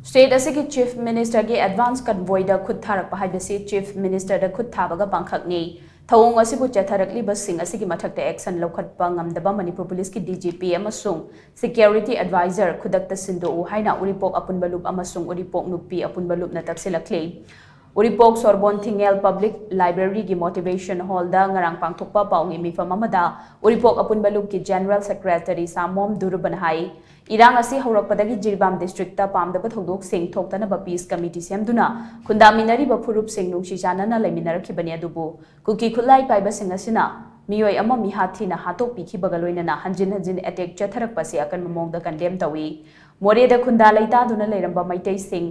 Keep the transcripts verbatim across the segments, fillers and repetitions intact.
State ꯑꯁꯤꯒꯤ Chief Ministerꯒꯤ advance convoyꯗ ꯈꯨꯠ ꯊꯥꯔꯛꯄ ꯍꯥꯏꯕꯁꯤ Chief Ministerꯗ ꯈꯨꯠ ꯊꯥꯕꯒ ꯄꯥꯡꯈꯛꯅꯤ꯫ ꯊꯧꯑꯣꯡ ꯑꯁꯤꯕꯨ ꯆꯠꯊꯔꯛꯂꯤꯕꯁꯤꯡ ꯑꯁꯤꯒꯤ ꯃꯊꯛꯇ action ꯂꯧꯈꯠꯄ ꯉꯝꯗꯕ ꯃꯅꯤꯄꯨꯔ ꯄꯨꯂꯤꯁꯀꯤ D G P ꯑꯃꯁꯨꯡ security advisor ꯈꯨꯗꯛꯇ ꯁꯤꯟꯗꯣꯛꯎ ꯍꯥꯏꯅ ꯎꯔꯤꯄꯣꯛ ꯑꯄꯨꯟꯕ ꯂꯨꯞ ꯑꯃꯁꯨꯡ ꯎꯔꯤꯄꯣꯛ ꯅꯨꯄꯤ ꯑꯄꯨꯟꯕ ꯂꯨꯞꯅ ꯇꯛꯁꯤꯜꯂꯛꯂꯤ꯫ ꯎꯔꯤꯄꯣꯛ ꯁꯣꯔꯕꯣꯟ ꯊꯤꯡꯉꯦꯜ Public Libraryꯒꯤ Motivation Hallꯗ ꯉꯔꯥꯡ ꯄꯥꯡꯊꯣꯛꯄ ꯄꯥꯎꯒꯤ ꯃꯤꯐꯝ ꯑꯃꯗ ꯎꯔꯤꯄꯣꯛ ꯑꯄꯨꯟꯕ ꯂꯨꯞꯀꯤ General Secretary ꯁꯥꯃꯣꯝ ꯗꯨꯔꯨꯕꯅ ꯍꯥꯏ, ꯏꯔꯥꯡ ꯑꯁꯤ ꯍꯧꯔꯛꯄꯗꯒꯤ ꯖꯤꯔꯤꯕꯥꯝ districtꯇ ꯄꯥꯝꯗꯕ ꯊꯧꯗꯣꯛꯁꯤꯡ ꯊꯣꯛꯇꯅꯕ peace committee ꯁꯦꯝꯗꯨꯅ ꯈꯨꯟꯗꯥꯃꯤꯟꯅꯔꯤꯕ ꯐꯨꯔꯨꯞꯁꯤꯡ ꯅꯨꯡꯁꯤ ꯆꯥꯟꯅꯅ ꯂꯩꯃꯤꯟꯅꯔꯛꯈꯤꯕꯅꯤ꯫ ꯑꯗꯨꯕꯨ ꯀꯨꯀꯤ ꯈꯨꯠꯂꯥꯏ ꯄꯥꯏꯕꯁꯤꯡ ꯑꯁꯤꯅ ꯃꯤꯑꯣꯏ ꯑꯃ ꯃꯤꯍꯥꯠ ꯊꯤꯅ ꯍꯥꯠꯇꯣꯛꯄꯤꯈꯤꯕꯒ ꯂꯣꯏꯅꯅ ꯍꯟꯖꯤꯟ ꯍꯟꯖꯤꯟ attack ꯆꯠꯊꯔꯛꯄ ꯑꯁꯤ ꯑꯀꯟꯕ ꯃꯑꯣꯡꯗ condemn ꯇꯧꯏ꯫ ꯃꯣꯔꯦꯗ ꯈꯨꯟꯗꯥ ꯂꯩꯇꯥꯗꯨꯅ ꯂꯩꯔꯝꯕ ꯃꯩꯇꯩꯁꯤꯡ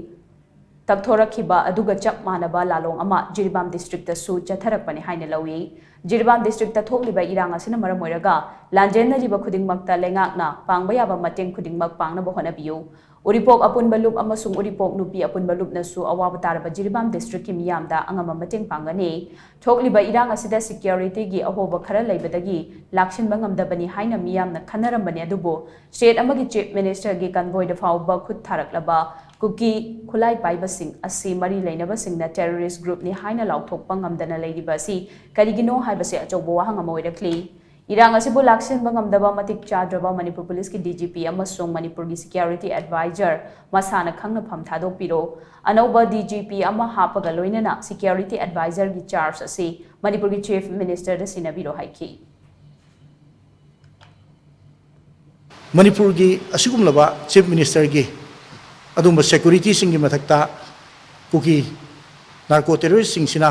ꯇꯛꯊꯣꯔꯛꯈꯤꯕ ꯑꯗꯨꯒ ꯆꯞ ꯃꯥꯟꯅꯕ ꯂꯥꯂꯣꯡ ꯑꯃ ꯖꯤꯔꯤꯕꯥꯝ districtꯇꯁꯨ ꯆꯠꯊꯔꯛꯄꯅꯤ ꯍꯥꯏꯅ ꯂꯧꯏ꯫ ꯖꯤꯔꯤꯕꯥꯝ districtꯇ ꯊꯣꯛꯂꯤꯕ ꯏꯔꯥꯡ ꯑꯁꯤꯅ ꯃꯔꯝ ꯑꯣꯏꯔꯒ ꯂꯥꯟꯖꯦꯟꯅꯔꯤꯕ ꯈꯨꯗꯤꯡꯃꯛꯇ ꯂꯩꯉꯥꯛꯅ ꯄꯥꯡꯕ ꯌꯥꯕ ꯃꯇꯦꯡ ꯈꯨꯗꯤꯡꯃꯛ ꯄꯥꯡꯅꯕ ꯍꯣꯠꯅꯕꯤꯌꯨ꯫ ꯎꯔꯤꯄꯣꯛ ꯑꯄꯨꯟꯕ ꯂꯨꯞ ꯑꯃꯁꯨꯡ ꯎꯔꯤꯄꯣꯛ ꯅꯨꯄꯤ ꯑꯄꯨꯟꯕ ꯂꯨꯞꯅꯁꯨ ꯑꯋꯥꯕ ꯇꯥꯔꯕ ꯖꯤꯔꯤꯕꯥꯝ districtꯀꯤ ꯃꯤꯌꯥꯝꯗ ꯑꯉꯝꯕ ꯃꯇꯦꯡ ꯄꯥꯡꯒꯅꯤ꯫ ꯊꯣꯛꯂꯤꯕ ꯏꯔꯥꯡ ꯑꯁꯤꯗ securityꯒꯤ ꯑꯍꯣꯕ ꯈꯔ ꯂꯩꯕꯗꯒꯤ ꯂꯥꯛꯁꯤꯟꯕ ꯉꯝꯗꯕꯅꯤ ꯍꯥꯏꯅ ꯃꯤꯌꯥꯝꯅ ꯈꯟꯅꯔꯝꯕꯅꯤ, ꯑꯗꯨꯕꯨ state ꯑꯃꯒꯤ Chief Ministerꯒꯤ convoyꯗ ꯐꯥꯎꯕ ꯈꯨꯠ ꯊꯥꯔꯛꯂꯕ ꯀꯨꯀꯤ ꯈꯨꯠꯂꯥꯏ ꯄꯥꯏꯕꯁꯤꯡ ꯑꯁꯤ ꯃꯔꯤ ꯂꯩꯅꯕꯁꯤꯡꯅ terrorist groupꯅꯤ ꯍꯥꯏꯅ ꯂꯥꯎꯊꯣꯛꯄ ꯉꯝꯗꯅ ꯂꯩꯔꯤꯕ ꯑꯁꯤ ꯀꯔꯤꯒꯤꯅꯣ ꯍꯥꯏꯕꯁꯤ ꯑꯆꯧꯕ ꯋꯥꯍꯪ ꯑꯃ ꯑꯣꯏꯔꯛꯂꯤ꯫ ꯏꯔꯥꯡ ꯑꯁꯤꯕꯨ ꯂꯥꯛꯁꯤꯟꯕ ꯉꯝꯗꯕ ꯃꯇꯤꯛ ꯆꯥꯗ꯭ꯔꯕ ꯃꯅꯤꯄꯨꯔ ꯄꯨꯂꯤꯁꯀꯤ D G P ꯑꯃꯁꯨꯡ ꯃꯅꯤꯄꯨꯔꯒꯤ security advisor ꯃꯁꯥꯅ ꯈꯪꯅ ꯐꯝ ꯊꯥꯗꯣꯛꯄꯤꯔꯣ꯫ ꯑꯅꯧꯕ D G P ꯑꯃ ꯍꯥꯞꯄꯒ ꯂꯣꯏꯅꯅ security advisorꯒꯤ charge ꯑꯁꯤ ꯃꯅꯤꯄꯨꯔꯒꯤ Chief Ministerꯗ ꯁꯤꯟꯅꯕꯤꯔꯣ ꯍꯥꯏꯈꯤ꯫ ꯃꯅꯤꯄꯨꯔꯒꯤ ꯑꯁꯤꯒꯨꯝꯂꯕ Chief Ministerꯒꯤ ꯑꯗꯨꯒꯨꯝꯕ securityꯁꯤꯡꯒꯤ ꯃꯊꯛꯇ ꯀꯨꯀꯤ narco terroristꯁꯤꯡꯁꯤꯅ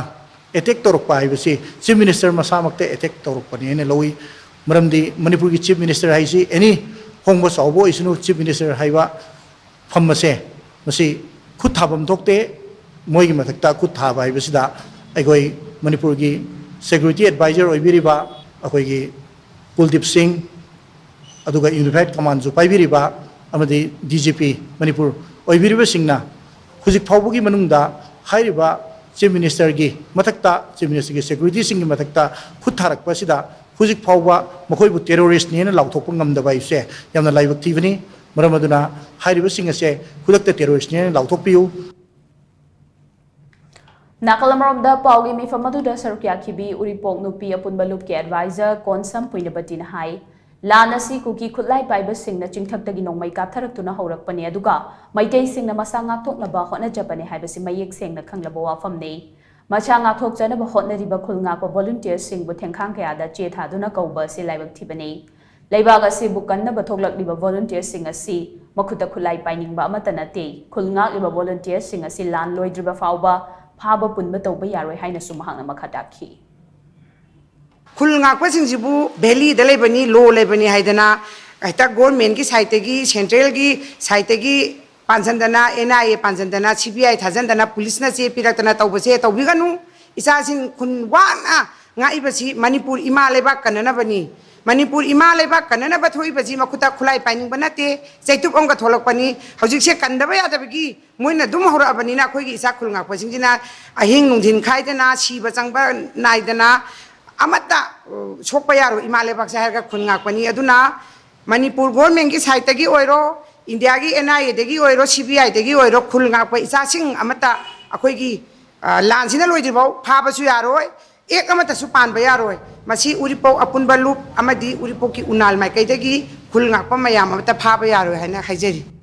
attack ꯇꯧꯔꯛꯄ ꯍꯥꯏꯕꯁꯤ Chief Minister ꯃꯁꯥꯃꯛꯇ attack ꯇꯧꯔꯛꯄꯅꯤ ꯍꯥꯏꯅ ꯂꯧꯏ꯫ ꯃꯔꯝꯗꯤ ꯃꯅꯤꯄꯨꯔꯒꯤ Chief Minister ꯍꯥꯏꯁꯤ any ꯍꯣꯡꯕ ꯆꯥꯎꯕ ꯑꯣꯏꯁꯅꯨ, Chief Minister ꯍꯥꯏꯕ ꯐꯝ ꯑꯁꯦ ꯃꯁꯤ ꯈꯨꯠ ꯊꯥꯐꯝ ꯊꯣꯛꯇꯦ꯫ ꯃꯣꯏꯒꯤ ꯃꯊꯛꯇ ꯈꯨꯠ ꯊꯥꯕ ꯍꯥꯏꯕꯁꯤꯗ ꯑꯩꯈꯣꯏ ꯃꯅꯤꯄꯨꯔꯒꯤ security advisor ꯑꯣꯏꯕꯤꯔꯤꯕ ꯑꯩꯈꯣꯏꯒꯤ ꯀꯨꯜꯗꯤꯞ ꯁꯤꯡ, ꯑꯗꯨꯒ unified commandꯁꯨ ꯄꯥꯏꯕꯤꯔꯤꯕ ꯑꯃꯗꯤ D G P ꯃꯅꯤꯄꯨꯔ ꯑꯣꯏꯕꯤꯔꯤꯕꯁꯤꯡꯅ ꯍꯧꯖꯤꯛ ꯐꯥꯎꯕꯒꯤ ꯃꯅꯨꯡꯗ ꯍꯥꯏꯔꯤꯕ Chief Ministerꯒꯤ ꯃꯊꯛꯇ, Chief Ministerꯒꯤ securityꯁꯤꯡꯒꯤ ꯃꯊꯛꯇ ꯈꯨꯠ ꯊꯥꯔꯛꯄ ꯑꯁꯤꯗ ꯍꯧꯖꯤꯛ ꯐꯥꯎꯕ ꯃꯈꯣꯏꯕꯨ terroristꯅꯤ ꯍꯥꯏꯅ ꯂꯥꯎꯊꯣꯛꯄ ꯉꯝꯗꯕ ꯍꯥꯏꯕꯁꯦ ꯌꯥꯝꯅ ꯂꯥꯏꯕꯛ ꯊꯤꯕꯅꯤ꯫ ꯃꯔꯝ ꯑꯗꯨꯅ ꯍꯥꯏꯔꯤꯕꯁꯤꯡ ꯑꯁꯦ ꯈꯨꯗꯛꯇ terroristꯅꯤ ꯍꯥꯏꯅ ꯂꯥꯎꯊꯣꯛꯄꯤꯌꯨ꯫ ꯅꯥꯀꯜ ꯑꯃꯔꯣꯝꯗ ꯄꯥꯎꯒꯤ ꯃꯤꯐꯝ ꯑꯗꯨꯗ ꯁꯔꯨꯛ ꯌꯥꯈꯤꯕꯤ ꯎꯔꯤꯄꯣꯛ ꯅꯨꯄꯤ ꯑꯄꯨꯟꯕ ꯂꯨꯞꯀꯤ advisor ꯀꯣꯟꯁꯝ ꯄꯨꯏꯅꯕꯇꯤꯅ ꯍꯥꯏ, ꯂꯥꯟ ꯑꯁꯤ ꯀꯨꯀꯤ ꯈꯨꯠꯂꯥꯏ ꯄꯥꯏꯕꯁꯤꯡꯅ ꯆꯤꯡꯊꯛꯇꯒꯤ ꯅꯣꯡꯃꯩ ꯀꯥꯞꯊꯔꯛꯇꯨꯅ ꯍꯧꯔꯛꯄꯅꯤ, ꯑꯗꯨꯒ ꯃꯩꯇꯩꯁꯤꯡꯅ ꯃꯁꯥ ꯉꯥꯛꯊꯣꯛꯅꯕ ꯍꯣꯠꯅꯖꯕꯅꯤ ꯍꯥꯏꯕꯁꯤ ꯃꯌꯦꯛ ꯁꯦꯡꯅ ꯈꯪꯂꯕ ꯋꯥꯐꯝꯅꯤ꯫ ꯃꯁꯥ ꯉꯥꯛꯊꯣꯛꯆꯅꯕ ꯍꯣꯠꯅꯔꯤꯕ ꯈꯨꯜ ꯉꯥꯛꯄ volunteerꯁꯤꯡꯕꯨ ꯊꯦꯡꯈꯥꯡ ꯀꯌꯥꯗ ꯆꯦ ꯊꯥꯗꯨꯅ ꯀꯧꯕ ꯑꯁꯤ ꯂꯥꯏꯕꯛ ꯊꯤꯕꯅꯤ꯫ ꯂꯩꯕꯥꯛ ꯑꯁꯤꯕꯨ ꯀꯟꯅꯕ ꯊꯣꯛꯂꯛꯂꯤꯕ volunteerꯁꯤꯡ ꯑꯁꯤ ꯃꯈꯨꯠꯇ ꯈꯨꯠꯂꯥꯏ ꯄꯥꯏꯅꯤꯡꯕ ꯑꯃꯠꯇ ꯅꯠꯇꯦ꯫ ꯈꯨꯜ ꯉꯥꯛꯂꯤꯕ volunteerꯁꯤꯡ ꯑꯁꯤ ꯂꯥꯟ ꯂꯣꯏꯗ꯭ꯔꯤꯕ ꯐꯥꯎꯕ ꯐꯥꯕ ꯄꯨꯟꯕ ꯇꯧꯕ ꯌꯥꯔꯣꯏ ꯍꯥꯏꯅꯁꯨ ꯃꯍꯥꯛꯅ ꯃꯈꯥ ꯇꯥꯈꯤ꯫ ꯈꯨꯜ ꯉꯥꯛꯄꯁꯤꯡꯁꯤꯕꯨ valleyꯗ ꯂꯩꯕꯅꯤ, law ꯂꯩꯕꯅꯤ ꯍꯥꯏꯗꯅ ꯍꯦꯛꯇ governmentꯀꯤ sideꯇꯒꯤ, centralꯒꯤ sideꯇꯒꯤ ꯄꯥꯟꯁꯤꯟꯗꯅ, NIA ꯄꯥꯟꯁꯤꯟꯗꯅ, CBI ꯊꯥꯖꯤꯟꯗꯅ, policeꯅ ꯆꯦ ꯄꯤꯔꯛꯇꯅ ꯇꯧꯕꯁꯦ ꯇꯧꯕꯤꯒꯅꯨ꯫ ꯏꯆꯥꯁꯤꯡ ꯈꯨꯟ ꯋꯥꯅ ꯉꯥꯛꯏꯕꯁꯤ ꯃꯅꯤꯄꯨꯔ ꯏꯃꯥ ꯂꯩꯕꯥꯛ ꯀꯟꯅꯅꯕꯅꯤ꯫ ꯃꯅꯤꯄꯨꯔ ꯏꯃꯥ ꯂꯩꯕꯥꯛ ꯀꯟꯅꯅꯕ ꯊꯣꯛꯏꯕꯁꯤ ꯃꯈꯨꯠꯇ ꯈꯨꯠꯂꯥꯏ ꯄꯥꯏꯅꯤꯡꯕ ꯅꯠꯇꯦ, ꯆꯩꯇꯨꯞ ꯑꯃꯒ ꯊꯣꯛꯂꯛꯄꯅꯤ꯫ ꯍꯧꯖꯤꯛꯁꯦ ꯀꯟꯗꯕ ꯌꯥꯗꯕꯒꯤ ꯃꯣꯏꯅ ꯑꯗꯨꯝ ꯍꯧꯔꯛꯑꯕꯅꯤꯅ ꯑꯩꯈꯣꯏꯒꯤ ꯏꯆꯥ ꯈꯨꯜ ꯉꯥꯛꯄꯁꯤꯡꯁꯤꯅ ꯑꯍꯤꯡ ꯅꯨꯡꯊꯤꯟ ꯈꯥꯏꯗꯅ, ꯁꯤꯕ ꯆꯪꯕ ꯅꯥꯏꯗꯅ ꯑꯃꯠꯇ, ꯑ, ꯁꯣꯛꯄ ꯌꯥꯔꯣꯏ ꯏꯃꯥ ꯂꯩꯕꯥꯛꯁꯦ ꯍꯥꯏꯔꯒ ꯈꯨꯜ ꯉꯥꯛꯄꯅꯤ꯫ ꯑꯗꯨꯅ ꯃꯅꯤꯄꯨꯔ governmentꯀꯤ sideꯇꯒꯤ ꯑꯣꯏꯔꯣ, ꯏꯟꯗꯤꯌꯥꯒꯤ NIAꯗꯒꯤ ꯑꯣꯏꯔꯣ, CBIꯗꯒꯤ ꯑꯣꯏꯔꯣ, ꯈꯨꯜ ꯉꯥꯛꯄ ꯏꯆꯥꯁꯤꯡ ꯑꯃꯠꯇ ꯑꯩꯈꯣꯏꯒꯤ, ꯑ, ꯂꯥꯟꯁꯤꯅ ꯂꯣꯏꯗ꯭ꯔꯤꯐꯥꯎ ꯐꯥꯕꯁꯨ ꯌꯥꯔꯣꯏ, act ꯑꯃꯠꯇꯁꯨ ꯄꯥꯟꯕ ꯌꯥꯔꯣꯏ꯫ ꯃꯁꯤ ꯎꯔꯤꯄꯣꯛ ꯑꯄꯨꯟꯕ ꯂꯨꯞ ꯑꯃꯗꯤ ꯎꯔꯤꯄꯣꯛꯀꯤ ꯎꯅꯥꯜ ꯃꯥꯏꯀꯩꯗꯒꯤ ꯈꯨꯜ ꯉꯥꯛꯄ ꯃꯌꯥꯝ ꯑꯃꯠꯇ ꯐꯥꯕ ꯌꯥꯔꯣꯏ ꯍꯥꯏꯅ ꯍꯥꯏꯖꯔꯤ꯫